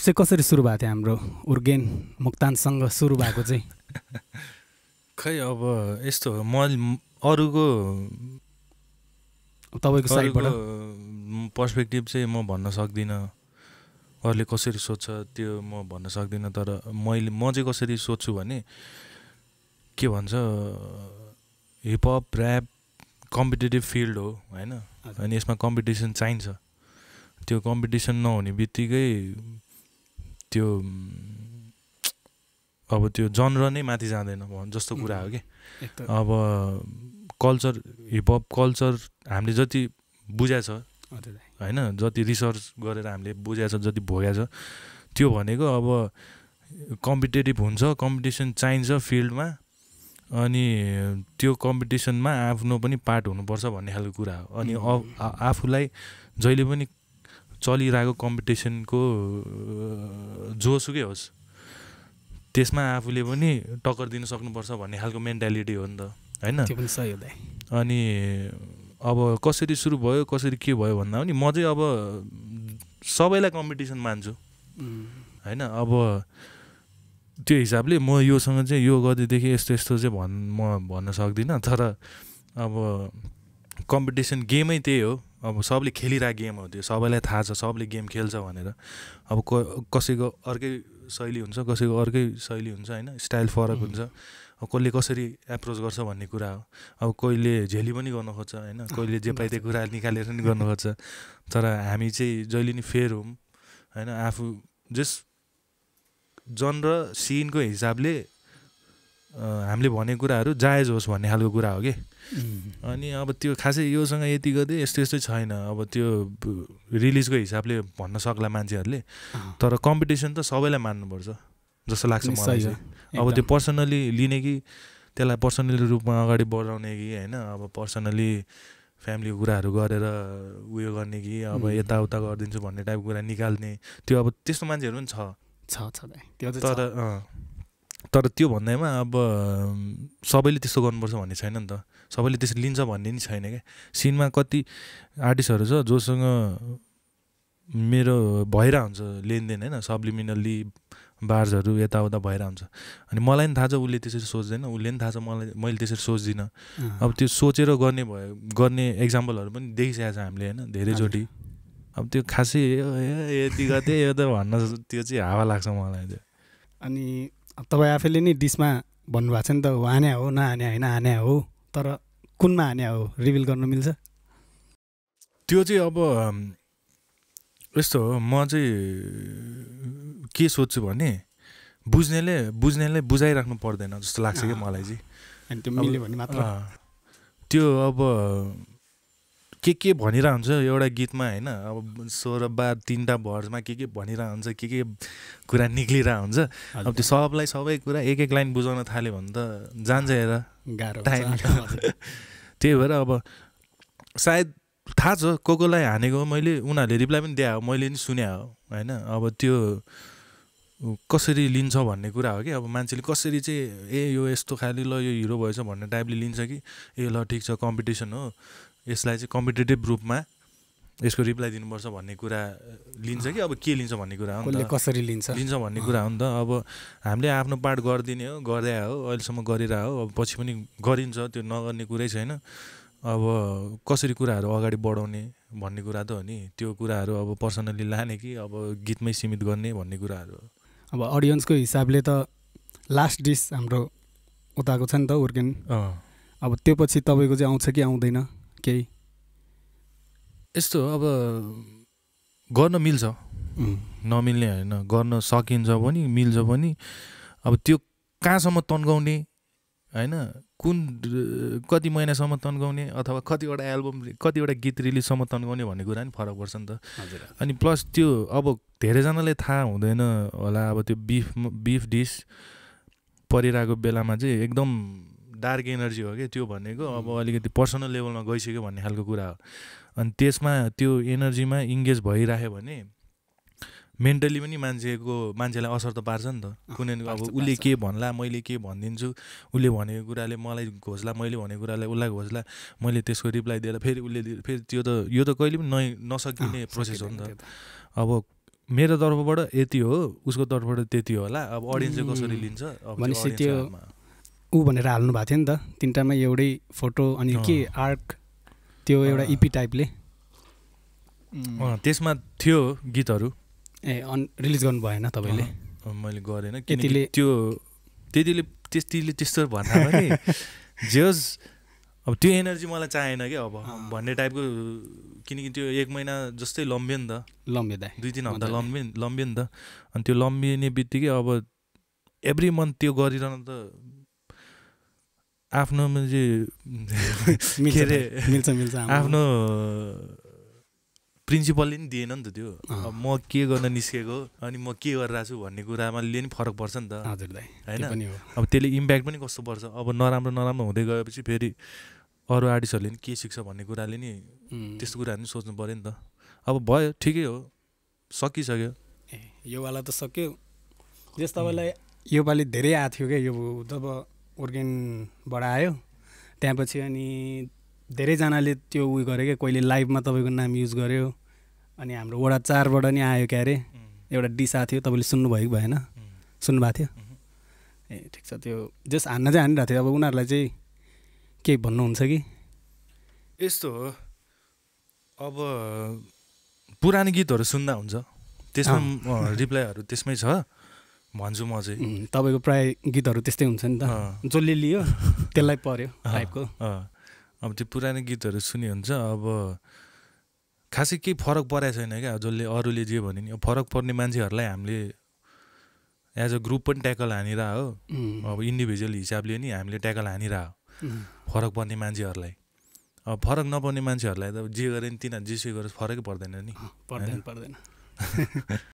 चाहिँ कसरी सुरु भएको थियो हाम्रो उर्गेन मुक्तानसँग सुरु भएको चाहिँ? खै अब यस्तो हो, म अरूको तपाईँको साइडबाट पर्सपेक्टिभ चाहिँ म भन्न सक्दिनँ, अरूले कसरी सोध्छ त्यो म भन्न सक्दिनँ। तर म चाहिँ कसरी सोध्छु भने के भन्छ, हिपहप ऱ्याप कम्पिटेटिभ फिल्ड हो होइन, अनि यसमा कम्पिटिसन चाहिन्छ। त्यो कम्पिटिसन नहुने बित्तिकै त्यो अब त्यो जनर नै माथि जाँदैन जस्तो कुरा हो कि। अब कल्चर, हिपहप कल्चर हामीले जति बुझाएको छ होइन, जति रिसर्च गरेर हामीले बुझाएको छ, जति भोगेको छ, त्यो भनेको अब कम्पिटेटिभ हुन्छ, कम्पिटिसन चाहिन्छ फिल्डमा, अनि त्यो कम्पिटिसनमा आफ्नो पनि पार्ट हुनुपर्छ भन्ने खालको कुरा हो। अनि आफूलाई जहिले पनि चलिरहेको कम्पिटिसनको जोसुकै होस् त्यसमा आफूले पनि टक्कर दिन सक्नुपर्छ भन्ने खालको मेन्टालिटी हो नि त होइन। अनि अब कसरी सुरु भयो, कसरी के भयो भन्दा पनि म चाहिँ अब सबैलाई कम्पिटिसन मान्छु होइन। अब त्यो हिसाबले म योसँग चाहिँ यो गर्दैदेखि यस्तो यस्तो चाहिँ म भन्न सक्दिनँ। तर अब कम्पिटिसन गेमै त्यही हो, अब सबले खेलिरहेको गेम हो त्यो, सबैलाई थाहा छ सबले गेम खेल्छ भनेर। अब कसैको अर्कै शैली हुन्छ, कसैको अर्कै शैली हुन्छ होइन, स्टाइल फरक हुन्छ, अब कसले कसरी एप्रोच गर्छ भन्ने कुरा हो। अब कोहीले झेली पनि गर्न खोज्छ होइन, कोहीले जे पाइदियो कुरा निकालेर पनि गर्न खोज्छ। तर हामी चाहिँ जहिले नि फेयर हौँ होइन, आफू जस जनर सिनको हिसाबले हामीले भनेको कुराहरू जायज होस् भन्ने खालको कुरा हो कि। अनि अब त्यो खासै योसँग यति गर्दै यस्तो यस्तो छैन, अब त्यो रिलिजको हिसाबले भन्न सक्ला मान्छेहरूले। तर कम्पिटिसन त सबैलाई मान्नुपर्छ जस्तो लाग्छ मलाई चाहिँ। अब त्यो पर्सनली लिने कि त्यसलाई पर्सनली रूपमा अगाडि बढाउने कि होइन, अब पर्सनली फ्यामिलीको कुराहरू गरेर उयो गर्ने कि अब यताउता गरिदिन्छु भन्ने टाइपको कुरा निकाल्ने, त्यो अब त्यस्तो मान्छेहरू पनि छ। तर त्यो भन्दैमा अब सबैले त्यस्तो गर्नुपर्छ भन्ने छैन नि त, सबैले त्यसरी लिन्छ भन्ने नि छैन क्या। सिनमा कति आर्टिस्टहरू छ जोसँग मेरो भइरहेको हुन्छ लेनदेन होइन, सब्लिमिनल्ली बार्सहरू यताउता भइरहेको हुन्छ। अनि मलाई पनि थाहा छ उसले त्यसरी सोच्दैन, उसले पनि थाहा छ मैले त्यसरी सोच्दिनँ। अब त्यो सोचेर गर्ने एक्जाम्पलहरू पनि देखिसकेको छ हामीले होइन धेरैचोटि। अब त्यो खासै यति गते यो त भन्न त्यो चाहिँ हावा लाग्छ मलाई त्यो। अनि तपाईँ आफैले नि डिसमा भन्नुभएको छ नि त, हाने हो नहाने होइन, हाने हो, तर कुनमा हाने हो रिभिल गर्न मिल्छ? त्यो चाहिँ अब यस्तो हो, म चाहिँ के सोध्छु भने बुझ्नेले बुझाइराख्नु पर्दैन जस्तो लाग्छ कि मलाई चाहिँ। अनि त्यो मिल्यो भने मात्र त्यो अब के भनिरहेको हुन्छ एउटा गीतमा होइन, अब 16 बार 3टा भर्समा के भनिरहेको हुन्छ, के कुरा निक्लिरहेको हुन्छ। अब त्यो सबै कुरा एक लाइन बुझाउन थाल्यो भने त जान्छ हेर गाह्रो टाइम। त्यही भएर अब सायद थाहा छ कोलाई हानेको मैले, उनीहरूले रिप्लाई पनि दिए हो, मैले पनि सुने हो होइन। अब त्यो कसरी लिन्छ भन्ने कुरा हो कि। अब मान्छेले कसरी चाहिँ यो यस्तो खालि ल यो हिरो भएछ भन्ने टाइपले लिन्छ कि ल ठिक छ कम्पिटिसन हो, यसलाई चाहिँ कम्पिटेटिभ रूपमा यसको रिप्लाई दिनुपर्छ भन्ने कुरा लिन्छ कि अब के लिन्छ भन्ने कुरा हो नि त, कसरी लिन्छ भन्ने कुरा हो नि त। अब हामीले आफ्नो पार्ट गरिदिने हो, गर्दै हो, अहिलेसम्म गरिरह हो, अब पछि पनि गरिन्छ, त्यो नगर्ने कुरै छैन। अब कसरी कुराहरू अगाडि बढाउने भन्ने कुरा त हो नि, त्यो कुराहरू अब पर्सनली लाने कि अब गीतमै सीमित गर्ने भन्ने कुराहरू हो। अब अडियन्सको हिसाबले त लास्ट डिस हाम्रो उताको छ नि त उर्गेन, अब त्यो पछि तपाईँको चाहिँ आउँछ कि आउँदैन केही यस्तो? अब गर्न मिल्छ, नमिल्ने होइन, गर्न सकिन्छ पनि मिल्छ पनि। अब त्यो कहाँसम्म तन्काउने होइन, कुन कति महिनासम्म तन्काउने अथवा कतिवटा एल्बम कतिवटा गीत रिलिजसम्म तन्काउने भन्ने कुरा नि फरक पर्छ नि त। अनि प्लस त्यो अब धेरैजनालाई थाहा हुँदैन होला, अब त्यो बिफ डिस परिरहेको बेलामा चाहिँ एकदम डार्क एनर्जी हो क्या त्यो भनेको। अब अलिकति पर्सनल लेभलमा गइसक्यो भन्ने खालको कुरा हो। अनि त्यसमा त्यो एनर्जीमा इङ्गेज भइराख्यो भने मेन्टली पनि मान्छेलाई असर त पार्छ नि त। कुनै अब उसले के भन्ला मैले के भनिदिन्छु, उसले भनेको कुराले मलाई घोज्ला, मैले भनेको कुराले उसलाई घोज्ला, मैले त्यसको रिप्लाई दिएर फेरि उसले फेरि यो त कहिले पनि नसकिने प्रोसेस हो नि त। अब मेरो तर्फबाट यति हो, उसको तर्फबाट त्यति होला। अब अडियन्सले कसरी लिन्छ अब भनेपछि त्यो ऊ भनेर हाल्नु भएको थियो नि त तिनटामा एउटै फोटो अनि के आर्ट त्यो एउटा इपी टाइपले त्यसमा थियो गीतहरू। रिलिज गर्नु भएन तपाईँले? मैले गरेन किनकि त्यो त्यतिले त्यस्तो भन्दा पनि जे होस् अब त्यो एनर्जी मलाई चाहिएन क्या अब भन्ने टाइपको, किनकि त्यो 1 महिना जस्तै लम्बियो नि त, लम्बियो 2-3 हप्ता लम्बियो नि त। अनि त्यो लम्बिने बित्तिकै अब एभ्री मन्थ त्यो गरिरहनु त आफ्नो आफ्नो प्रिन्सिपलले नि दिएन नि त त्यो। अब म के गर्न निस्केको अनि म के गरिरहेको छु भन्ने कुरामा नि फरक पर्छ नि त होइन। अब त्यसले इम्प्याक्ट पनि कस्तो पर्छ, अब नराम्रो हुँदै गएपछि फेरि अरू आर्टिस्टहरूले नि के सिक्छ भन्ने कुराले नि त्यस्तो कुराहरू नि सोच्नु पऱ्यो नि त। अब भयो ठिकै हो, सकिसक्यो। योवाला त सक्यो। जस तपाईँलाई योपालि धेरै आएको थियो क्या, यो जब अर्गेनबाट आयो त्यहाँपछि अनि धेरैजनाले त्यो उयो गर्यो क्या, कोहीले लाइभमा तपाईँको नाम युज गर्यो। अनि हाम्रो वडा 4बाट नि आयो क्या अरे, एउटा डिस आएको थियो, तपाईँले सुन्नुभएको भएन? सुन्नुभएको थियो? ए ठिक छ। त्यो जस हान्न चाहिँ हानिरहेको थियो। अब उनीहरूलाई चाहिँ केही भन्नुहुन्छ कि? यस्तो हो, अब पुरानो गीतहरू सुन्दा हुन्छ, त्यसमा रिप्लाईहरू त्यसमै छ भन्छु म चाहिँ। तपाईँको प्राय गीतहरू त्यस्तै हुन्छ नि त, जसले लियो त्यसलाई पर्यो टाइपको। अब त्यो पुरानो गीतहरू सुनि हुन्छ। अब खासै केही फरक परेको छैन क्या, जसले अरूले जे भने नि फरक पर्ने मान्छेहरूलाई हामीले एज अ ग्रुप पनि ट्याकल हानिरह हो। अब इन्डिभिजुअल हिसाबले नि हामीले ट्याकल हानिरह फरक पर्ने मान्छेहरूलाई। अब फरक नपर्ने मान्छेहरूलाई त जे गरे नि तिनीहरू जेसुकै गरेर फरकै पर्दैन नि, पर्दैन।